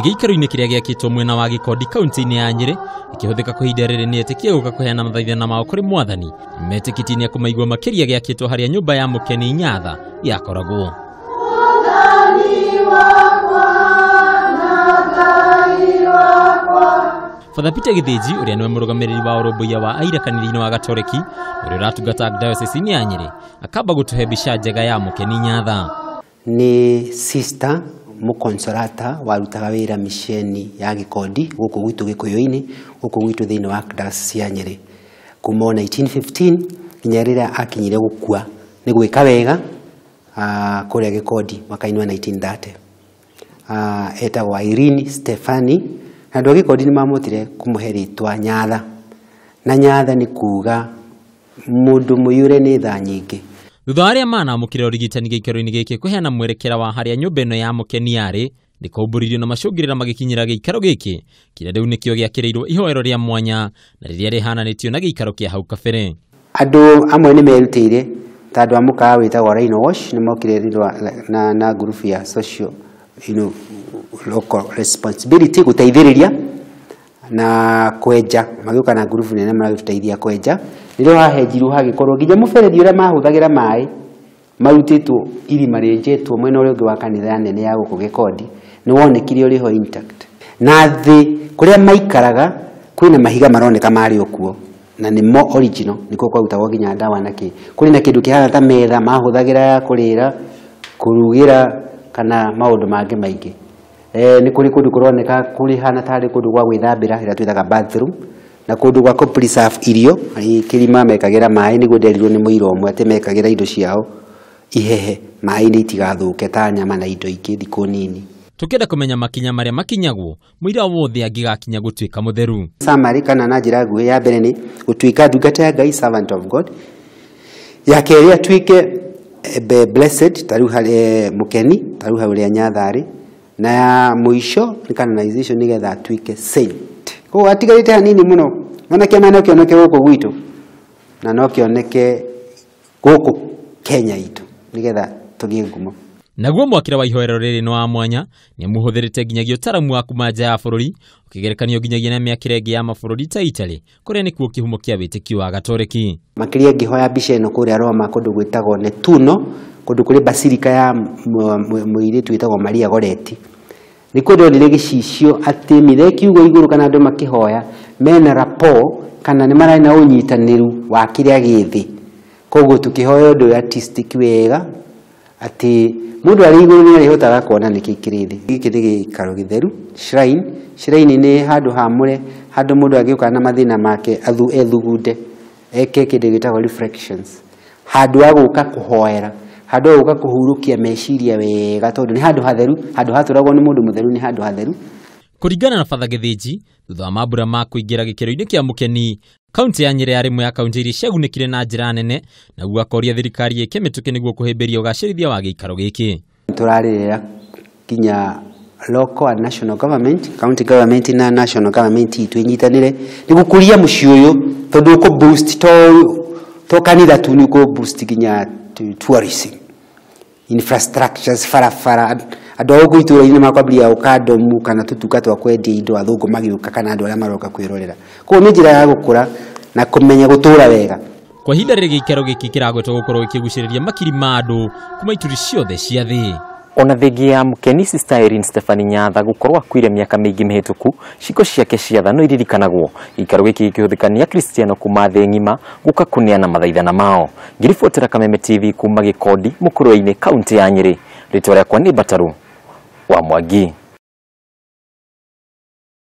Gĩikaro-inĩ kĩrĩa gĩakĩtwo mwena wa Gĩkondi kaunti-inĩ ya Nyĩrĩ, gĩkĩhũthĩka kwa ihinda rĩrĩ nĩ etĩkia gũka kũheana mathaithana mao kũrĩ mwathani. Metĩkĩtie nĩ akũmaigua makĩria gĩakĩtwo harĩa nyũmba ya Mũkeni Nyatha yakoragwo. Father Peter Gĩthĩnji ũrĩa nĩwe mũrũgamĩrĩri wa ũrũmbũiya wa aira kanitha-inĩ wa Gatoreki ũrĩa ũratungata diocese-inĩ ya Nyĩrĩ akamba gũtũhe mbica njega ya Mũkeni Nyatha. Nĩ sister Mũkonsolata warutaga wĩra misheni ya Gĩkondi gũkũ gwitũ Gĩkũyũ-inĩ, gũkũ gwitũ thĩinĩ wa diocese ya Nyĩrĩ kuma 1915 nginya rĩrĩa akinyire gũkua nĩ gwĩka wega kũrĩa Gĩkondi mwaka-inĩ wa 1930. Etagwo Irene Stefani na andũ a Gĩkondi nĩ mamũtire kũmũhe rĩtwa Nyatha, na Nyatha nĩ kuga mũndũ mũiyũre nĩ tha nyingĩ. Thutha wa arĩa manamũkĩra ũrigitani gĩikaro-inĩ gĩkĩ kũheana mwerekera wa harĩa nyũmba ĩno ya Mũkeni yarĩ, nĩkaumbũririo na macũngĩrĩra magĩkinyĩra gĩikaro gĩkĩ kĩrĩa rĩu nĩkĩo gĩakĩrĩirwo ihoero rĩa mwanya na rĩrĩa rĩhananĩtio na gĩikaro kĩa hau kabere. Andũ amwe nĩ merutĩire ta andũ a mũkawa wĩtagwo Rhino Wash nĩ mokire na ngurubu ya social local responsibility gũteithĩrĩria na kwenja, magĩũka na ngurubu nene maragĩtũteithia kwenja. Rĩrĩa hahenjirwo hagĩkorwo nginya mũberethi ũrĩa mahũthagĩra maĩ marutĩtwo irima rĩenjetwo mwena ũrĩa ũngĩ wa kanitha nene ya gũkũ Gĩkondi nĩ wonekire ũrĩ ho intact. Na thĩ kũrĩa maikaraga kwĩna mahiga maroneka marĩ o kuo na nĩmo original, nĩkuo kwarutagwo nginya ndawa na kĩ. Kũrĩ na kĩndũ kĩhana ta metha mahũthagĩra ya kũrĩra, kũrugĩra kana maũndũ mangĩ maingĩ. Nĩ kũrĩ kũndũ kũroneka kũrĩ hana tarĩ kũndũ gwa gwĩthambĩra ĩrĩa twĩtaga bathroom, na kũndũ gwa kũ preserve irio kĩrima mekagĩra maĩ, nĩguo nderirwo nĩ mũira ũmwe atĩ mekagĩra indo ciao ihehe maĩ-inĩ itigathũke ta nyama na indo ingĩ thikũ nini. Tũkĩenda kũmenya makinya marĩa makinyagwo mũira wothe angĩgakinya gũtuĩka mũtheru. Summary kana na njĩra nguhĩ, ya mbere nĩ gũtuĩka ndungata ya Ngai, servant of God. Ya kerĩ atuĩke blessed ta rĩu harĩ Mũkeni, ta rĩu hau ũrĩa Nyatha arĩ. Na ya mũico nĩ canonization nĩgetha atuĩke saint. Koguo atigarĩte hanini mũno, na kĩama no kĩoneke gũkũ gwitũ na no kĩoneke gũkũ Kenya itũ nĩgetha tũgĩe ngumo. Naguo mwakĩre wa ihoero rĩrĩ nĩ wa mwanya, nĩamuhũthĩrĩte nginyagia ũtaramu wa kuma nja ya bũrũri ũkĩgerekanio nginyagia na mĩakĩre ĩngĩ ya mabũrũri ta Italy kũrĩa nĩkuo kĩhumo kĩa wĩtĩkio wa Gatoreki. Makĩria ngĩhoya mbica ĩno kũrĩa Roma kũndũ gwĩtagwo Nettuno, kũndũ kũrĩ basilica ya mũirĩtu wĩtagwo Maria Goretti. Nĩkuo ndonire gĩcicio atĩ mitha ĩkiugwo igũrũ kana andũ makĩhoya mena rapport kana nĩ mararĩ na ũnyitanĩru wa kĩrĩa gĩ thĩ. Koguo tũkĩhoya ũndũ ũyũ artistic wega atĩ mũndũ arĩ igũrũ nĩ arĩhotaga kuona nĩkĩ kĩrĩ thĩ. Gĩkĩ nĩ gĩikaro gĩtheru, shrine. Shrine nĩ handũ hamũre, handũ mũndũ angĩũka na mathĩna make ethugunde, eke kĩndũ gĩtagwo reflections, handũ ha gũka kũhoera, handũ ha gũka kũhurũkia meciria wega, tondũ nĩ handũ hatheru, handũ hatũragwo nĩ mũndũ mũtheru nĩ handũ hatheru. Kũringana na Father Gĩthĩnji, thutha wa mambura ma kũingĩra gĩkĩro-inĩ kĩa Mũkeni, kaunti ya Nyĩrĩ yarĩ ĩmwe ya kaunti iria ciagunĩkire na njĩra nene, naguo akoria thirikari ĩke mĩtũkĩ nĩguo kũhĩmbĩria ũgacĩrithia wa gĩikaro gĩkĩ. Tũrarĩrĩra nginya local and national government, county government na national government itũ ĩnyitanĩre nĩ gũkũria mũciĩ ũyũ, tondũ ũkũ boost to kanitha tu, nĩ ũkũ boost nginya tourism infrastructures, barabara. Andũ a gũkũ itũũra-inĩ makwambĩrĩria gũka ndomu kana tũtuka twa kwendia indo, athũngũ magĩũka kana andũ arĩa maroka kwĩrorera. Koguo nĩ njĩra ya gũkũra na kũmenya gũtũũra wega. Kwa ihinda rĩrĩ gĩikaro gĩkĩ kĩragwetwo gũkorwo gĩkĩgucĩrĩria makiri ma andũ kuma ituri ciothe cia thĩ. Ona thengia ya Mũkeni Sister Irene Stefani Nyatha gũkorwo akuire mĩaka mĩingĩ mĩhĩtũku, ciĩko ciake cia tha no iririkanagwo. Gĩikaro gĩkĩ gĩkĩhũthĩka nĩ Akristiano kuma thĩ ng'ima gũka kũneana mathaithana mao. Ngĩribotera Kameme TV kuma Gĩkondi, Mũkũrwe-inĩ, kaunti ya Nyĩrĩ. Rĩtwa rĩakwa nĩ Mbataru wa Mwangi.